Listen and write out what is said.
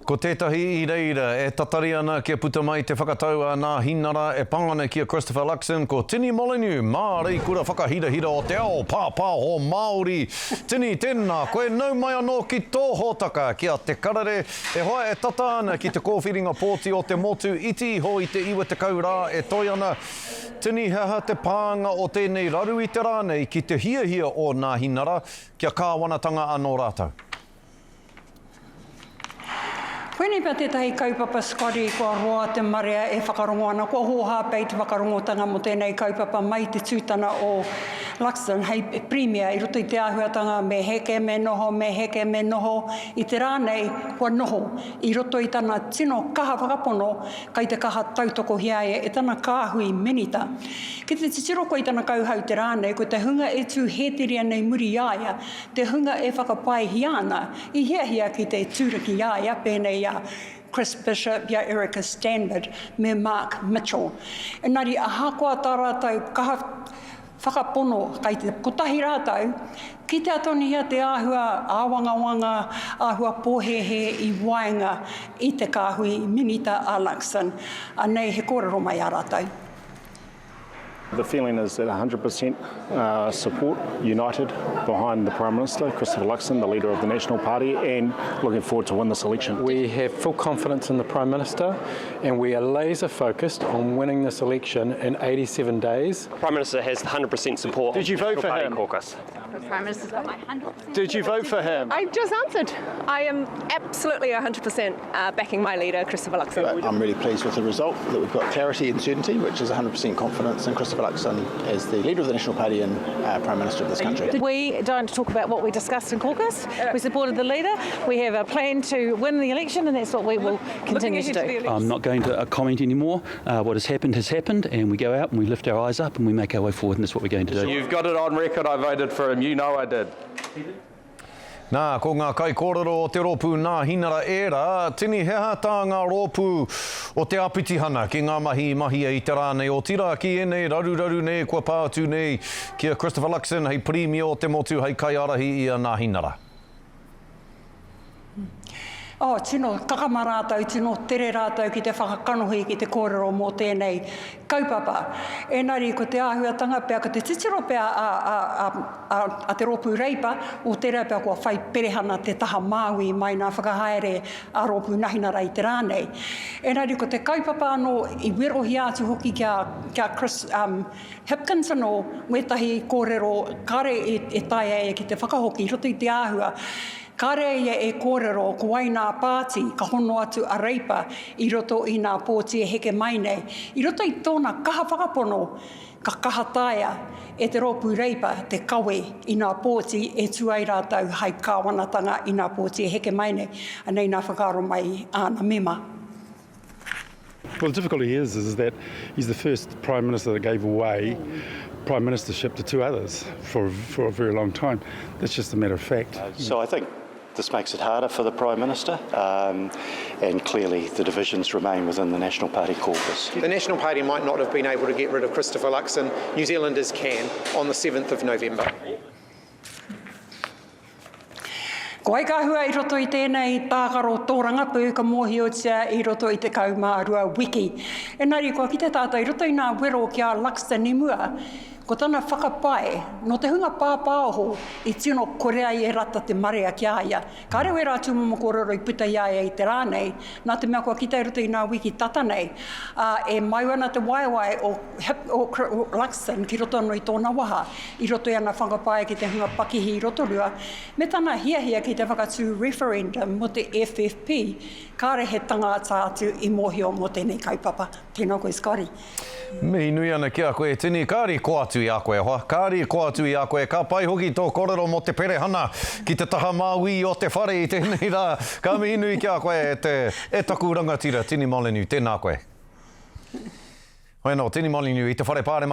Ko tētahi i reira e tatari ana kia puta mai te whakatau a Nāhinara e pā ana ki a Christopher Luxon, ko Tini Molyneux, māreikura whakahirahira o te ao pāpāho Māori. Tini, tēnā koe, nau mai anō ki tō hōtaka, ki a Te Karere, e hoa e tata ana ki te kōwhiringa pōti o te motu, iti iho i te 90 rā e toe ana. Tini, he aha te pānga o tēnei raru i te rā nei ki te hiahia o Nāhinara kia kāwanatanga anō rātou? Koinei pea tētahi kaupapa Scotty kua roa te marea e whakarongo ana, kua hōhā pea i te whakarongotanga mō tēnei kaupapa mai i te tūtana o Luxon hei Pirimia i roto i te āhuatanga me heke, me noho, me heke, me noho i te rā nei kua noho i roto i tana tino kaha whakapono kai te kaha tautokohia ia e tana kāhui minita. Ki te titiro koe i tana kauhau te rā nei ko te hunga e tū hēteria nei muri i a ia Te hunga e whakapaehia ana i hiahia ki te tūraki i a ia, pēnei i a Chris Bishop, i a Erica Stanford me Mark Mitchell. Engari ahakoa tā rātou kaha whakapono kai te kotahi rātou, kitea tonuhia te āhua āwangawanga, āhua pōhēhē i waenga i te kāhui Minita a Luxon. Anei he kōrero mai a rātou. The feeling is that 100% uh, support united behind the Prime Minister, Christopher Luxon, the leader of the National Party, and looking forward to win this election. We have full confidence in the Prime Minister and we are laser focused on winning this election in 87 days. The Prime Minister has 100% support Did you vote for Party him? caucus. The Prime Minister's got my 100%. Did you vote for him? I just answered. I am absolutely 100% uh, backing my leader, Christopher Luxon. I'm really pleased with the result, that we've got clarity and certainty, which is 100% confidence in Christopher Luxon as the leader of the National Party and uh, Prime Minister of this country. We don't talk about what we discussed in caucus. We supported the leader. We have a plan to win the election, and that's what we will continue to do. I'm not going to uh, comment anymore. Uh, what has happened has happened, and we go out and we lift our eyes up and we make our way forward, and that's what we're going to do. You've got it on record, I voted for him. You know I did. Nā, ko ngā kaikōrero o te rōpū Nāhinara ērā, tini he aha tā ngā rōpū o te āpitihana ki ngā mahi i mahia i te rā nei, otirā ki ēnei raruraru nei kua pā atu nei ki a Christopher Luxon hei Pirimia o te motu, hei kaiārahi i a Nāhinara. Oh, tino kakama rātou, tino tere rātou ki te whakakanohi, ki te kōrero mō tēnei kaupapa. Engari ko te āhuatanga pea, ko te titiro pea a, a, a, a, a te rōpū Reipa, o tērā pea kua whai perehana te taha Māui mai nā whakahaere a Rōpū Nahinara i te rā nei. Engari ko te kaupapa anō i werohia atu hoki ki a, ki a Chris, um, Hipkins anō wētahi kōrero kāre e taea e ki te whakahoki i roto i te āhua, kāre ia e kōrero ko wai nā pāti ka hono atu a Reipa i roto i nā pōti e heke mai nei. I roto i tōna kaha whakapono ka kaha taea e te rōpū Reipa te kawe i nā pōti e tū ai rātou hai kāwanatanga i nā pōti e heke mai nei. Anei nā whakaaro mai āna mema. Well, the difficulty is, is that he's the first prime minister that gave away prime ministership to two others for, for a very long time. That's just a matter of fact. Uh, so I think this makes it harder for the Prime Minister, um, and clearly the divisions remain within the National Party caucus. The National Party might not have been able to get rid of Christopher Luxon. New Zealanders can on the 7th of November. Ko wai ka hua i roto i tēnei tākaro tōrangapū ka mōhiotia i roto i 12 wiki. Engari kua kite tātou i roto i ngā wero ki a Luxton i mua, ko tana whakapae, nō te hunga pāpāoho i tino kore ai e rata te marea ki a ia. Kāre wērā tūmomo kōrero i puta i a ia i te rā nei, nā te mea kua kite i roto i ngā wiki tata nei, ā, e mau ana te waewae o Hip, o Luxon ki roto anō i tōna waha, i roto i ana whakapae ki te hunga pakihi i Rotorua, me tana hiahia ki te whakatū referendum mō te FFP, kāre he tangata atu i mōhio mō tēnei kaupapa. Tēnā koe Scotty. Mihi nui ana ki a koe e Tini, kāri koa atu i a koe e hoa, kāri koa atu i a koe, ka pai hoki tō korero mō te perehana ki te taha māui o te whare i tēnei rā, ka mihi nui ki a koe e te, e taku rangatira Tini Molyneux, tēnā koe. Hoi anō, Tini Molyneux i te whare pāremata.